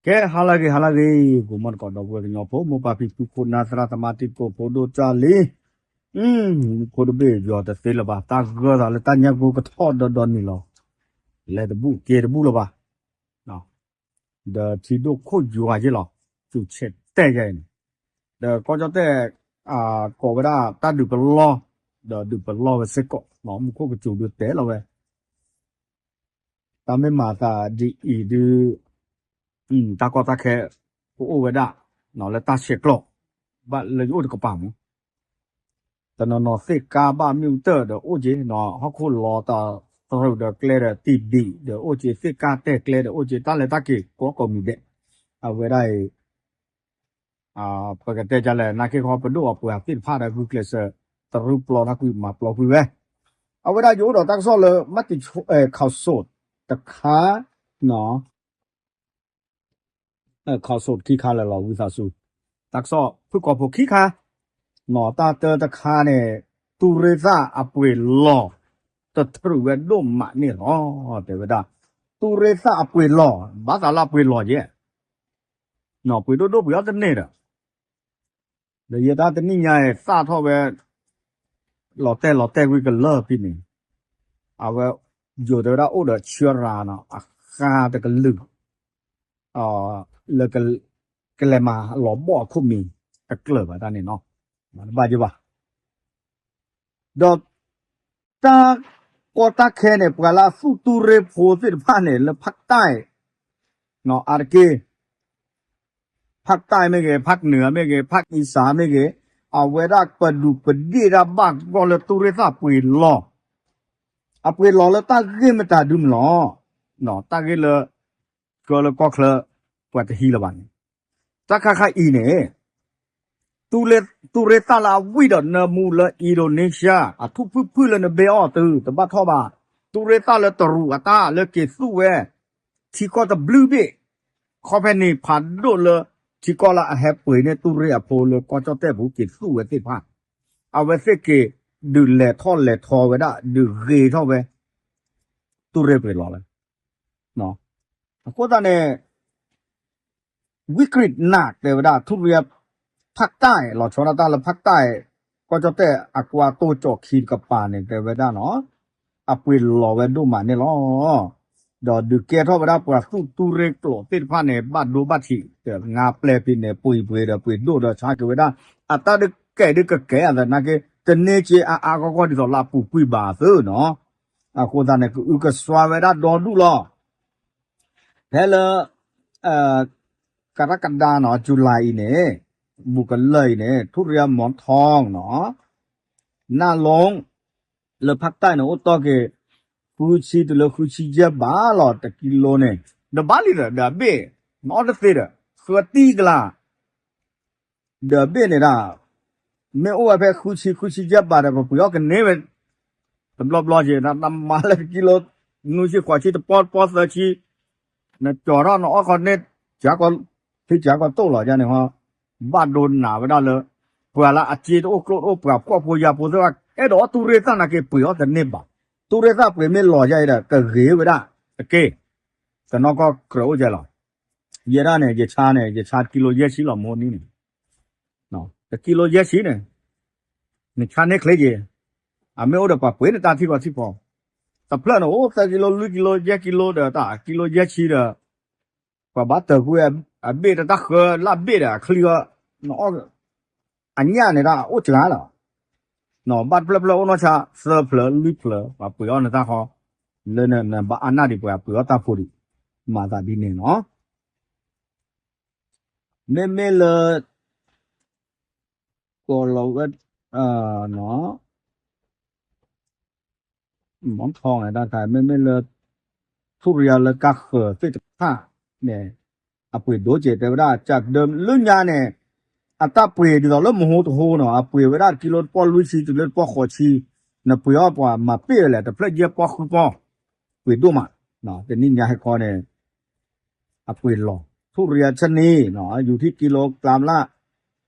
ကဲ ဟါလၢအဂ့ၤ ဟါလၢအဂ့ၤ ဂီၤမီၢ်တကိး ဒီပုၢ်ဝဲၢ်ကညီဖိ မိၢ်ပၢ်ဖံဖု ခိၣ်နၢ်သရၣ်သမါ တံၤသကိးဖိ ဒိၣ်ကၢ်လံ, မူခိၣ်တဘ့ၣ်ယီၤတသ့လၢၤဘၣ် တၢ်ဂၢၢ်သးလၢတၢ်ညၣ်ကိကထီၣ်ဒီးဒီနံၤလီၤ, လဲၤတဘူၣ်က့ၤတဘူၣ်လၢၤဘၣ်, ဒီးထံဒိၣ်ခိၣ်ယွၤယ့ၢ်လီၤ, သူၣ်ဆဲးတဲယဲအံၤန့ၣ်, ဒီးကီၢ်ကၠီၣ်တဲၣ် ကိးဝဲဒၣ်တၢ်ဒုးပလီၢ်, ဒီးဒုးပလီၢ်ဝဲစ့ၢ်ကီး, မူခိၣ်ကစူၤဒုးတဲလီၤဝဲ တၢ်မ့ၢ်မၤသးဒ်အံၤဒုး, တၢ်ကီတၢ်ခဲကအိၣ်ဝဲဒၣ်, လၢတၢ်ဆဲးကျိး, ဘၣ်လၢယအိၣ်တကပၤမူ, တနီၤနီၤသ့ၣ်ကါဘၣ်မ့ၣ်အူတၢၢ်ဒီးအိၣ်က့ၤ, ဟီၣ်ခိၣ်လီၤတၢ်သရူးဒီးကျဲဒီးတံၢ်ဘံၣ်ဒီးအိၣ်က့ၤ, သ့ၣ်ကါတဲာ်ကျဲဒီးအိၣ်က့ၤ, တၢ်လဲၤတၢ်က့ၤကိးကိးမံၤဒဲး, အဝဲဒၣ်အံၤ ပကတဲဒ်လဲၣ် နာ်က့ခီ ပဒိၣ်အပှၤသ့ၣ်တဖၣ်ဒီးဂုာ်ကျဲးစၢး တရူးပျီထီၣ်ကွံာ် မၤပျီကွံာ်ဝဲ, အဝဲဒၣ်ယအိၣ်ဒီးတၢ်ကစီၣ်လၢ မၤတံၤ ခီၣ်စိးတခါ, ခီၣ်စိးခံခါလၢာ်လီၤ ဝံသးစူၤ, တၢ်ကစီၣ်ဖုၣ်ကိာ်ဖိခံခါ, နီၢ်တၢ်တၢတခါန့ၣ်, တူၢ်ရ့ၣ်သၣ်အပှ့ၤလီၢ် တထြူးဝဲဒိၣ်မးန့ၣ်လီၤ, တဲဝဲဒၣ်, တူၢ်ရ့ၣ်သၣ်အပှ့ၤလီၢ် ဘၣ်သးလၢအပှ့ၤလီၢ်ယဲၢ် နီၢ်ပှ့ၤဒိၣ်ဒိၣ်ပှ့ၤအီၤတန့ၢ်ဒီး, ဒီးယဲတၢ်တနံၣ်ညါအံၤသၣ်ထီၣ်ဝဲ, လီၤတဲာ်လီၤတဲာ်ကွံာ်ကလၢာ်ဖဲန့ၣ်, အဝဲ, ယိၤတဲဝဲဒၣ်အိၣ်ဒီးဆှၢရၤနီၢ် အဃါတကလုာ်, လၢ, ကလဲၤမၤလီၤဘီၣ်အခိၣ်မံၤ, တကျၢၤဘၣ်တၢ်န့ၣ်နီၢ်, မၤတဘၣ်ယဘၣ် ဒီး, တၢ်ကီတၢ်ခဲန့ၣ် ပှၤလၢအသူၣ်တူၢ်ရ့ၣ်ဖိသ့ၣ်တဖၣ်န့ၣ် လၢဖၣ်တၢ်, အါတက့ၢ်, ဖၣ်တၢ်မ့ၢ်ဂ့ၤ, ဖၣ်နၢၤမ့ၢ်ဂ့ၤ, ဖၣ်အံစၢ်မ့ၢ်ဂ့ၤ, အဝဲဒၣ်ပဒုးပဒ့ၣ်တၢ်ဘၣ်ဂီၢ်လၢတူၢ်ရ့ၣ်သၣ်ပှ့ၤလီၢ်, အပှ့ၤလီၢ်လၢတၢ်ဂ့ၢ်မတၤဒုမ့ၢ်လီၤ, တၢ်ဂ့ၢ်လၢ, ကၢလၢကီၢ်ချၢ, ပှၤတဟံးလၢၤဘၣ်န့ၣ်, တၢ်ခါခါအံၤန့ၣ် တူၢ်ရ့ၣ်သၣ်လၢအဝံၣ်ဒီးနၢမူလၢ Indonesia အထူၣ်ဖုၣ်ဖုၣ်လၢနဘ့အီၣ်သုတဘၣ်ထီၣ်ဘၣ်, တူၢ်ရ့ၣ်သၣ်လၢတရူးအတၢ်လၢက့ၤသူၣ်ဝဲ, ထံကီၢ်တဘျုးဘ့ၣ်, ခီဖဲန့ၣ်ဖးဒိၣ်လၢ, ထံကီၢ်လၢအဟဲပှ့ၤန့ၢ်တူၢ်ရ့ၣ်အဖိလၢကီၢ်ကၠီၣ်တဲၣ်ပူၤက့ၤသူၣ်ဝဲသ့ၣ်တဖၣ်, အဝဲသ့ၣ်က့ၤဒုးလဲၤထီၣ်လဲၤထီဝဲဒၣ် ဒုးဂ့ၤထီၣ်ဝဲ, တူၢ်ရ့ၣ်ပှ့ၤလီၢ်လၢ အဃိသတးန့ၣ်, ဝံကရံးနးတဲဝဲဒၣ် ထူရံယါ ဖၣ်တၢ်အံၤ လီၤဆီဒၣ်တၢ်လၢဖၣ်တၢ်အံၤ, ကီၢ်ကၠီၣ်တဲၣ်အကွၢ်တိၢ်ကၠီၣ်ခံတကပၤန့ၣ် တဲဝဲဒၣ်နီၤ, အပှ့ၤလီၤဝဲဒိၣ်မးန့ၣ်လီၤ. ဒီးဒုးကဲထီၣ်ဝဲဒၣ်ပှၤသူၣ်တူၢ်ရ့ၣ်ကျိာ်သ့ၣ်တဖၣ်န့ၣ် ဘၣ်ဒိဘၣ်ထံး ဒီးငါပျဲၢ်ဖဲန့ၣ် ပှ့ၤပှ့ၤဒီးပှ့ၤဒိၣ်ဒီးဆါက့ၤဝဲဒၣ်, အတၢ်ဒုးကဲဒုးကကဲအသးနာ်က့ တန့ၢ်က့အါအါဂီၢ်ဂီၢ်ဒ်သိးလၢအပူၤကွံာ်ဘၣ်အသိးနီၤ. အဃိသတးန့ၣ် ကအုကစွါဝဲဒၣ်ဒီဒူၣ်လီၤ. ဖဲလၢ ကရကဒါနီၤ July အံၤန့ၣ်, ဘူးကလၢာ်အံၤန့ၣ် ထူရံယါမီထီနီၤ, နၢ်လိၤ လၢဖၣ်တၢ်န့ၣ် အိၣ်တီၢ်က့ၤ ဃုဆံတုၤလၢဃုဆံယဲၢ်ဘးလီၤ တကံလိန့ၣ်, ဒီးဘၣ်လံဒီး ဒီးအဘ့ၣ် နအီၣ်တသ့ဒီး ဃၢတံၢ်ကလး ဒီးအဘ့ၣ်န့ၣ်ဒၣ်, မ့ၢ်အိၣ်ဝဲဖဲဃုဆံ ဃုဆံယဲၢ်ဘးဒီး ပပှ့ၤအီၣ်ကန့ၢ်ဝဲ, တဘျီဘျီက့ၤ တၢ်မၤလၢတကံလိ နွံဆံ ဃိးဆံ တပီၢ်တပီၢ်သၢဆံ, နကၠီၤထီၣ်နအီၣ်ခီန့ၣ်, ဖံကၠၤကီၢ်တိၢ်လီၤယါန့ၣ်ဟီ, ဘၣ်ဒိနးဝဲဒၣ်လၢ ပှၤလၢအစ့တအိၣ်ကျိၣ်တအိၣ် ပှၤဖှီၣ်ဖိယာ်ဖိသ့ၣ်တဖၣ် အဲၣ်ဒိးအီၣ်တူၢ်ရ့ၣ်သၣ်နာ်က့ ပှ့ၤအီၣ်တန့ၢ်ဘၣ်. တူၢ်ရ့ၣ်သၣ်ပှ့ၤမ့ၢ်လီၤယါအံၤဒီး ကဂ့ၤဝဲဒၣ်တက့ၢ်, ကနီၢ်ကီၢ်ကြၢးအိၣ်ကဲလီၤ. ယဲဒၣ်န့ၣ် ယဆါန့ၣ် ယဆါတကံလိယဲၢ်ဆံလီၤ မိၢ်နံၤန့ၣ်, တကံလိယဲၢ်ဆံန့ၣ်, နဆါန့ၢ်ချ့က့ၤ, အမ့ၢ်အိၣ်ဒီးပှၤပှ့ၤန့ၢ်တၢ်ထံၣ်ကီၢ်ထံၣ်ဖီ, တဖျၢၣ်န့ၣ်အိၣ်သၢကံလိ လွံၢ်ကံလိ ယဲၢ်ကံလိဒီးတၢ်ကံလိယဲၢ်ဆံဒီး ပှၤဘၣ်တၢၢ်ကွံာ်အဘ့ၣ်တၢ်ဃၢလၢအဘ့ၣ်ဒီးအချံအီၤ, နအီၣ်, အညၣ်န့ၣ်ဒၣ်အိၣ်စှၤလီၤ, ဘၣ်တဖျၢၣ်ဖျၢၣ်အိၣ်နီၢ်ဆါ သၢဖျၢၣ်လွံၢ်ဖျၢၣ် ပှၤပှ့ၤအီၣ်နတၢ်ဃီ, လၢနဘၣ်အါနၢ်ဒံးပှၤပှ့ၤအီၣ်တၢ်ဖိဒံး, မၤသးဒ်န့ၣ်နီၤ. မ့မ့ၢ်လၢ ကီၤလီၤဝဲ, မီထီန့ၣ် တၢ်ခါ မ့မ့ၢ်လၢ ထူရံယါလၢကါဃၢၤသ့ၣ်တဖၣ်န့ၣ် အပှ့ၤဒိၣ်ကဲတဲဝဲဒၣ် ကဒၢလၢညါန့ၣ် အတၢ်ပှ့ၤဒ်သိးလၢမဟိတဟိနီၤ အပှ့ၤဝဲဒၣ်တကံလိတပီၢ်လွံၢ်ဆံတုၤလၢတပီၢ်ဃိးဆံ, နပှ့ၤအီၣ်ပှၤမၤပ့ၢ်ဝဲလဲၣ် တဖျၢၣ်ယဲၢ်ပီၢ်ဃုပီၢ်, ပှ့ၤဒိၣ်မး, တနံၣ်ညါဟဲခီန့ၣ် အပှ့ၤလီၤ ထူရံယါဆၢန့ၣ် ယူၤထံၣ်ကံလိကလးလၢ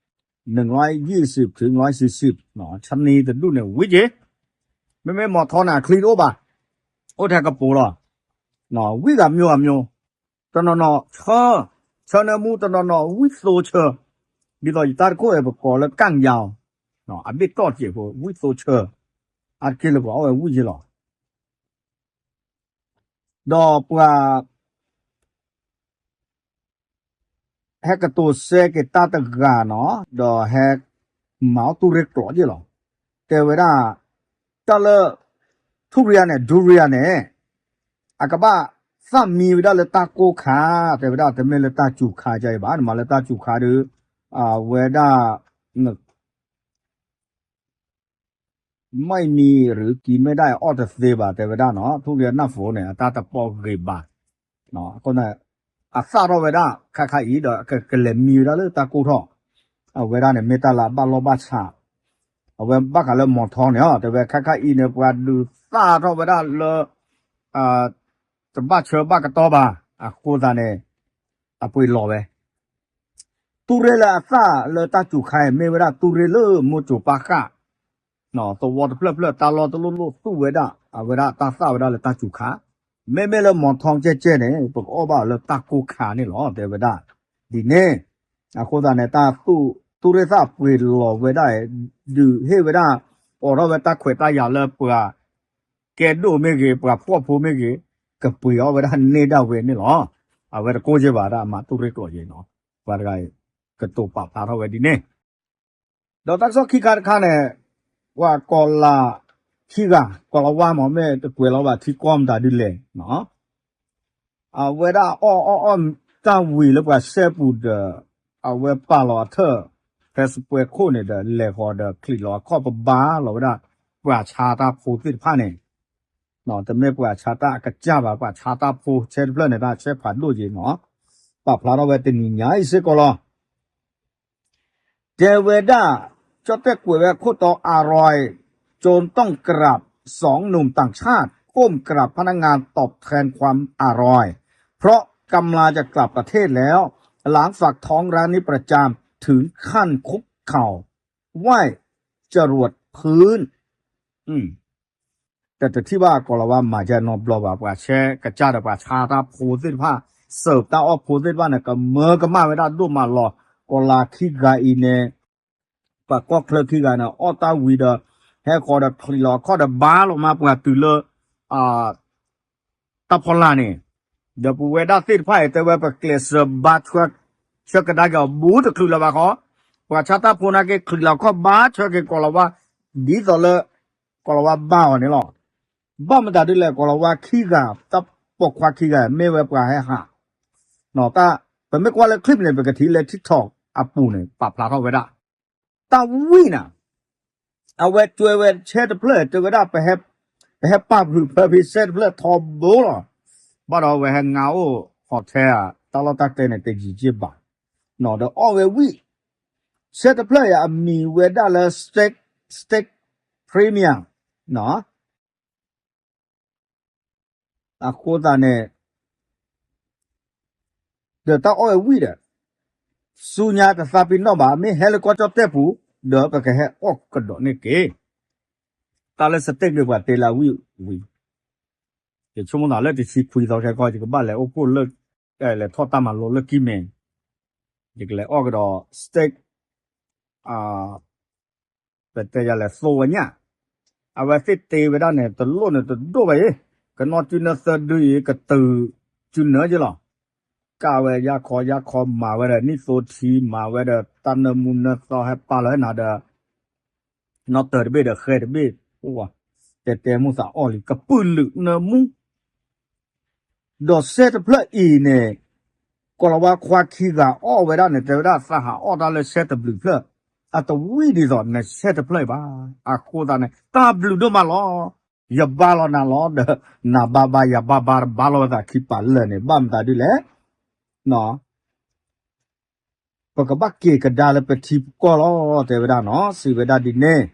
နွံယံာ်စံးဖုံနွံယံာ်စံးစံး, ဆၢန့ၣ်တဒူၣ်န့ၣ် ဝံၤက့ၤ, မ့မ့ၢ်မီထီန့ၣ် အချံတအိၣ်ဘၣ်, အိၣ်ထဲကပိၤလီၤ, ဝံၤဂၤမျိၤဂၤမျိၤ, တနီၤနီၤဆၢ, ဆၢနၢမူတနီၤနီၤ ဝံၣ်သိဆၢ, ဒ်သိးယတၢ်တခိၣ်အံၤ ပကိးလၢ ကၣ်ယၣ်, အဘ့ၣ်တီၢ်စဲးဖိ ဝံၣ်သိဆၢ, အါတက့ၢ်လၢပှၤအီၣ်ဝဲဝံၣ်ယ့လီၤ. ဒီးပှၤ ဟဲကတိၤစဲက့ၤတၢ်တဂၤနီၤ, ဒီးဟဲမၤအီၣ်တူၢ်ရ့ၣ်ကျိးယ့ၣ်လီၤ. တဲဝဲဒၣ် တၢ်လၢ ထူရံယါန့ၣ် ဒူရံယါန့ၣ် အကဘၣ်သၣ်မံဝဲဒၣ်လၢတၢ်ကိၢ်ခါ, တဲဝဲဒၣ်တမ့ၢ်လၢတၢ်စူၤခါဒ်အံၤဘၣ်, နမၤလၢတၢ်စူၤခါဒီး အဝဲဒၣ် မ့ၢ်မံၤရူၤကံၤမ့ၢ်ဒၣ်အီၣ်တသ့ဘၣ် တဲဝဲဒၣ်နီၤ, ထူရံယါနၢ်ဖိန့ၣ် အတၢ်တပီၢ်ဂ့ၤဘၣ်. အဃိန့ၣ် အသၣ်ထီၣ်ဝဲဒၣ်ခါခါအံၤဒီး ကလဲၤမံဝဲဒၣ်လၢတၢ်ကိၢ်ထီၣ်, အဝဲဒၣ်န့ၣ်မ့ၢ်တၢ်လၢအဘၣ်လိာ်ဘၣ်ဆး, အဝဲဘၣ်ဃးလၢမီၤထီန့ၣ် တဲဝဲခါခါအံၤန့ၣ် ပှၤဒုးသၣ်ထီၣ်ဝဲဒၣ်လၢ တဘၣ်ဆၢဘၣ်ကတီၢ်ဘၣ်, အဃိသတးန့ၣ် အပှ့ၤလီၤဝဲ တူၢ်ရ့ၣ်လၢအသၣ်လၢတၢ်စူၤခါအံၤ မ့ၢ်ဝဲဒၣ်တူၢ်ရ့ၣ်လၢမိၢ်စိၤပၢ်ဃၢ်, သဝီတဖျၢၣ်ဖျၢၣ် တၢ်လီၢ်တလီၢ်လီၢ်သူၣ်ဝဲဒၣ် အဝဲဒၣ်တၢ်သၣ်ဝဲဒၣ်လၢတၢ်စူၤခါ, မ့မ့ၢ်လၢမီၤထီကဲကဲန့ၣ် ပကအီၣ်ဘၣ်အီၤလၢတၢ်ကိၢ်ခါန့ၣ်လီၤ တဲဝဲဒၣ်ဒ်န့ၣ်. အဃိသတးန့ၣ် တၢ်သူၣ် တူၢ်ရ့ၣ်သၣ်ပှ့ၤလီၤဝဲဒၣ် ဒုးဟ့ၣ်ဝဲဒၣ် အိးထီၣ်ဝဲတၢ်ခွဲးတၢ်ယာ်လၢပှၤ ကဲဒိၣ်မ့ၢ်ဂ့ၤ ပှၤဖှီၣ်ဖိမ့ၢ်ဂ့ၤ ကပှ့ၤအီၣ်ဝဲဒၣ်န့ၢ်ဒၣ်ဝဲန့ၣ်လီၤ. အဝဲတကိးကဲဘၣ်ဒၣ်အမၤတူၢ်ရ့ၣ်ကျိးကဲနီၤ, ပှၤတဂၤအံၤ ကတိၤပာ်ဖျါထီၣ်ဝဲဒ်န့ၣ်. ဒီးတၢ်ကစီၣ်ခံခါတခါန့ၣ် ပှၤကီၤလၤခံဂၤ ကီၤလၤဝါမ့ၢ်တကွဲးလီၤဘၣ်ထံကီၢ်မတၤဒ်လဲၣ်နီၤ အဝဲဒၣ်အီၣ်အီၣ်အီၣ်တၢ်ဝံၤလၢပှၤစဲပူၤဒီး အဝဲပာ်လီၤအထၢၣ် ဖဲစပွဲခိၣ်န့ၣ်ဒီး လဲၤဃီၤဒီးချံးလီၤအခီၣ်ပဘါလီၤဝဲဒၣ် ပှၤဆါတၢ်ဖိသ့ၣ်တဖၣ်န့ၣ်, တမ့ၢ်ပှၤဆါတၢ်အကစၢ်ဘၣ် ပှၤဆါတၢ်ဖိဆဲတဖျၢၣ်န့ၣ် တၢ်ဆဲဖးဒိၣ်က့နီၤ, ပာ်ဖျါထီၣ်ဝဲတနံၤညါအံၤစ့ၢ်ကီးလီၤ. တဲဝဲဒၣ် ကၠီၣ်တဲၣ်ကွဲးဝဲခိၣ်တီ อร่อย จนต้องกราบสองหนุ่มต่างชาติก้มกราบพนักงานตอบแทนความอร่อย เพราะกำลังจะกลับประเทศแล้ว หลังฝากท้องร้านนี้ประจำ ถึงขั้นคุกเข่าไหว้จรดพื้น တထံၣ်ဘၣ်ကီၤလၤဝါမၤကဲနီတဘျီဘၣ် ပှၤဆဲကစၢ်ဒီးပှၤဆါတၢ်ဖိသ့ၣ်တဖၣ် စၢၣ်တၢ်အီၣ်ဖိသ့ၣ်တဖၣ်န့ၣ် ကမၢကမၣ်ဝဲဒၣ်ဒိၣ်မးလီၤ. ကီၤလၤခံဂၤအံၤန့ၣ် ပှၤကီၢ်ချၢခံဂၤန့ၣ် အီၣ်တၢ်ဝံၤဒီး ဟဲဃီၤဒီးချံးလီၤအခီၣ်ဒီးဘါလီၤမးပှၤတုၤလၢ တၢ်ဖီလာ်န့ၣ်, ဒီးပဝဲဒၣ်သ့ၣ်တဖၣ်အံၤ တဲဝဲပကျဲးစၢးဘါဆှၢ ဆှၢကဒါက့ၤအီၤဘူးတချုးလၢၤဘၣ်ဃီ, ပှၤဆါတၢ်ဖိနာ်က့ချံးလီၤအခီၣ်ဘါဆှၢက့ၤကီၤလၤဝါ ဒ်သိးလၢ ကီၤလၤဝါဘါအီၤန့ၣ်လီၤ. ဘၣ်မတၤဒ်လဲၣ် ကီၤလၤဝါခံဂၤ တၢ်ပိာ်ခွါခံဂၤ မ့ၢ်ဝဲပှၤဟဲဟး ပမ့ၢ်ကွၢ်လၢ clip န့ၣ် ပကထံၣ်လၢ TikTok အပူၤန့ၣ် ပာ်ဖျါထီၣ်ဝဲဒၣ် တၢ်ဝံၣ်နၤ အဝဲကွဲးဝဲဆဲတဖျၢၣ် တဲဝဲဒၣ် ပဟဲပာ်ဖုးဖၢဖံဆဲတဖျၢၣ်ထီဘိလီၤ. ဘၣ်ဒီးအဝဲဟဲငါအိၣ် hotel တၢ်လီၢ်တၢ်ကျဲန့ၣ် တယံာ်က့ဘၣ်, ဒီးအီၣ်ဝဲဝံၣ် ဆဲတဖျၢၣ်အံၤအမံၤဝဲဒၣ်လၢ steak, steak premium အဃိသတးန့ၣ် ဒီးတၢ်အီၣ်ဝဲဝံၣ်ဒီး ဆူညါတသးပ့ၤနီၣ်ဘၣ် မ့ၢ်ဟဲလၢကီၢ်ကၠီၣ်တဲၣ်ပူၤ ဒီးပကဟဲအီၣ်ကဒီးန့ၣ်က့ၤ, တၢ်လၢ steak ဒီးပှၤတ့လၢဝံၣ်ဝံၤ, ယဆိကမိၣ်သးလၢတဆံခွံသီခဲကီၢ် ယကဘၣ်လဲၤအိၣ်ဖှိၣ်လၢ လဲၤထီၣ်တၢ်မၤလိလၢကံၢ်မဲာ်, ယကလဲၤအီၣ်ကဒီး steak ပတဲယၤလဲၣ် သိဝဲညၣ်, အဝဲသ့ၣ်တ့ဝဲဒၣ်န့ၣ် တလိၣ်န့ၣ်တဒိၣ်ဘၣ်အံၤ, ကနီၣ်စုနၢသၢဒုအံၤ ကတုၤစုနၢက့လီၤ. ကၣ်ဝဲယါခီယါခီ မၤဝဲဒီးနံၣ်သိထံ မၤဝဲဒီးတၢ်နၢမူနၢသီ ဟဲပာ်လီၤဟဲနၤဒီး နီၣ်တၢၤတဘ့ၣ်ဒီးဃဲတဘ့ၣ်, အိၣ်ဝဲ တဲတဲမူသးအီၣ်လံ ကပုာ်လုာ်နၢမူ ဒီးဆဲတဖျၢၣ်အံၤန့ၣ် ကီၤလၤဝါခွါခံဂၤအီၣ်ဝဲဒၣ်န့ၣ် တဲဝဲဒၣ်သးဟးအီၣ်တၢ်လၢဆဲတဘျုးဖျၢၣ်, အတဝံၣ်ဒ်သိးနဆဲတဖျၢၣ်အံၤဘၣ်. အဃိသတးန့ၣ် တၢ်ဘျုးဒိၣ်မးလီၤ. ယဘါလီၤနၤလီၤဒီး နဘါဘါယဘါဘါ ဘါလီၤဝဲသးခံပာ်လၢာ်န့ၣ် ဘၣ်မတၤဒ်လဲၣ် ပကဘၣ်က့ၤကဒါလၢပထံပကီၢ်လီၤ တဲဝဲဒၣ်နီၤ စံးဝဲဒၣ်ဒ်န့ၣ်,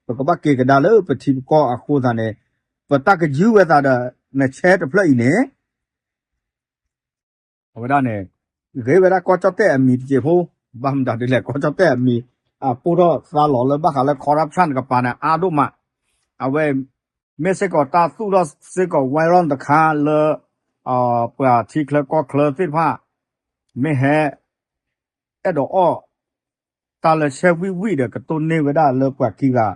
ပကဘၣ်က့ၤကဒါလၢပထံပကီၢ်အဃိသတးန့ၣ် ပတၢ်ကယုဝဲသးဒီး နဆဲတဖျၢၣ်အံၤန့ၣ် အဝဲဒၣ်န့ၣ် ဂ့ၤဝဲဒၣ်ကီၢ်ကၠီၣ်တဲၣ်အမံၤတစဲးဖိ, ဘၣ်မတၤဒ်လဲၣ် ကီၢ်ကၠီၣ်တဲၣ်အမံၤ အပိၢ်ထီၣ်သါလီၤလၢဘၣ်ဃးလၢ corruption တကပၤန့ၣ် အါဒိၣ်မး, အဝဲ မ့ၢ်စ့ၢ်ကီးတၢ်သူၣ်ထီၣ်စ့ၢ်ကီး viral တခါလၢ ပှၤထံချၢကီၢ်ချၢသ့ၣ်တဖၣ် မ့ၢ်ဟဲ အဲၣ်ဒိးအီၣ် တၢ်လၢဆဲဝံၣ်ဝံၣ်ဒီး ကတိၢ်န့ၢ်ဝဲဒၣ်လၢပှၤခံဂၤ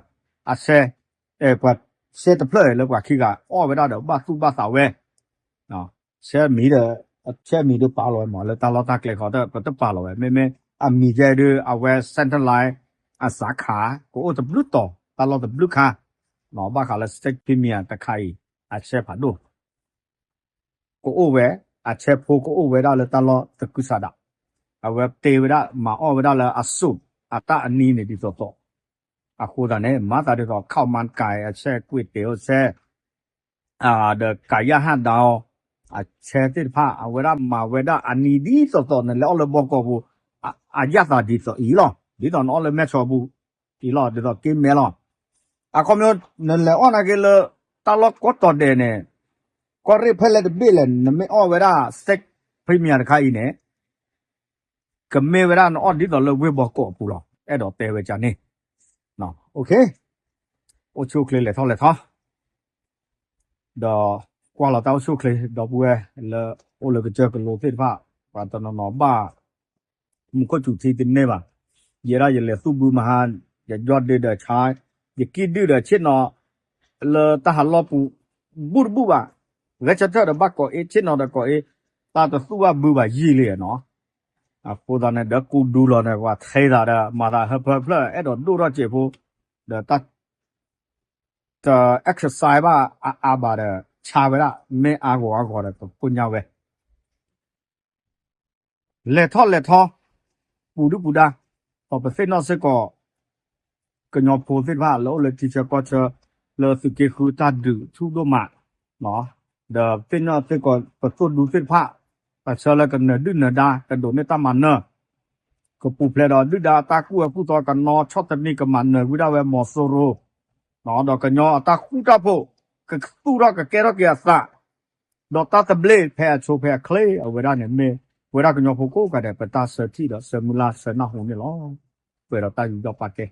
အဆဲ ပှၤဆဲတဖျၢၣ်လၢပှၤခံဂၤအီၣ်ဝဲဒၣ်ဒီး ဘၣ်သူၣ်ဘၣ်သးဝဲ ဆဲမံၤဒီး ဆဲမံၤဒုးပာ်လီၤဝဲမး လၢတၢ်လီၢ်တၢ်ကျဲဃီ ပတပာ်လီၤဝဲ မ့မ့ၢ်အမံၤကဲဒုး အဝဲ satellite အစးခး ကအိၣ်တဘျုးတီၤ တၢ်လီၢ်တဘျုးခါ ဘၣ်ဃးလၢ state premier တခါအံၤ အဆဲဖးဒိၣ် ကအိၣ်ဝဲ အဆဲဖိကအိၣ်ဝဲဒၣ်လၢတၢ်လီၢ်တကုၤဆးဒး အဝဲတ့ဝဲဒၣ် မၤအီၣ်ဝဲဒၣ်လၢအစိၣ် အတၢ်အနံၤန့ၣ်ဒ်သိးသိး အဃိသတးန့ၣ် မၤသးဒ်သိး ခီၣ်မၣ်ကၤ အဆဲကွံာ်တ့ၢ်အိၣ်ဆဲ ဒီးကၤယၣ်ဟၣ်ဒၣ်အီၤ အဆဲသ့ၣ်တဖၣ် အဝဲဒၣ်မၤဝဲဒၣ်အနံၤဒ်သိးသိး နလဲၤအီၣ်လၢဘီကီးပူၤ အယၣ်သးဒ်သိးအံၤလီၤ. ဒ်သိးနအီၣ်လၢမဲၢ်ဆီးပူၤ အံၤလီၤ ဒ်သိးက့မဲလီၤ. အခီပညီ နလဲၤအီၣ်နာ်က့လၢ တၢ်လီၢ်ကိးတီၤဒဲးန့ၣ် ကီၢ်ရ့ၣ်ဖဲလဲၣ်တဘ့ၣ်လဲၣ် နမ့ၢ်အီၣ်ဝဲဒၣ် state premier တခါအံၤန့ၣ် ကမ့ၢ်ဝဲဒၣ်နအီၣ်ဒ်သိးလၢဝ့ၢ်ဘီကီးအပူၤလီၤ. အဲၣ်ဒိးတဲဝဲဒ်န့ၣ် အိၣ်ဆူၣ်အိၣ်ချ့လဲၤထီၣ်လဲၤထီ ဒီးကွၢ်လီၤတၢ်အိၣ်ဆူၣ်အိၣ်ချ့ ဒီပုၢ်ဝဲၢ်လၢအိၣ်လၢကစၢၢ်ကလိသ့ၣ်တဖၣ် ပှၤတနီၤနီၤဘၣ် မူခိၣ်စူၤထံတန့ၢ်ဘၣ်. ယဲဒၣ်ယလဲၤသူၣ်ဘုမဟါ ယယီၢ်ဒ့ဒီးဆါ ယကံၣ်ဒုၣ်ဒီးဆ့ၣ်နီၤ လၢတၢ်ဟးလီၢ်ပူၤ ဘူၣ်တဘူၣ်ဘၣ်. ဂဲၤဆၢထၢၣ်ဒီးဘၣ်ကိးအ့ၣ် ဆ့ၣ်နီၤဒီးကိးအ့ၣ် တၢ်တသူၣ်ဘၣ်ဘုဘၣ်ယံာ်လံနီၤ. အဃိသတးန့ၣ် ဒီးကူဒူလီၤန့ၣ် ပှၤထဲသးဒီး မၤသးဟၢဖၢဖျၢၣ် အဲၣ်ဒိးဒိၣ်ထီၣ်စဲးဖိ ဒီးတၢ် တ exercise ဘၣ်အါအါဘၣ်ဒီး ဆါဝဲဒၣ် မ့ၢ်အါဂီၢ်အါဂီၢ်ဒီး ပကိညါဝဲ လဲၤထီၣ်လဲၤထီ ပူၤဒုၣ်ပူၤဒါ ဒီးပသ့ၣ်နီၣ်စ့ၢ်ကီး ကညီဖိသ့ၣ်တဖၣ်လၢအိၣ်လၢထံဆၢကီၢ်ဆၢ လၢသုးက့ဃုတၢ်ဒုးဆူၣ်ဒိၣ်မး ဒီးပသ့ၣ်နီၣ်စ့ၢ်ကီး ပသိၣ်ဒူသ့ၣ်တဖၣ် ပဆၢလၢကနၢၤဒုၣ်နၢၤဒါ ကဒိးန့ၢ်တၢ်မၤနၢၤ ကပူၤဖျဲးဒီးဒုၣ်ဒါအတၢ်ကူၣ်အၢကူၣ်သီ ကနီၣ်ဆီၣ်သနံး ကမၤနၢၤဝံၤဒၣ်ဝဲမီၤစိရိၤ ဒီးကညီအတၢ်ဃူတၢ်ဖိး ကသူၣ်ထီၣ်ကကဲထီၣ်က့ၤအသး ဒီးတၢ်သဘျ့ဖဲအဆိဖဲအချ့ အဝဲဒၣ်န့ၣ်မ့ၢ် ပဝဲဒၣ်ကညီဖိကိးဂၤဒဲး ပတၢ်ဆၢထံၣ်ဒီးဆၢမုၢ်လၢ်ဆၢနၢ်ဟူန့ၣ်လီၤ. ပှဲၤဒီးတၢ်ယူးယီၣ်ပာ်ကဲ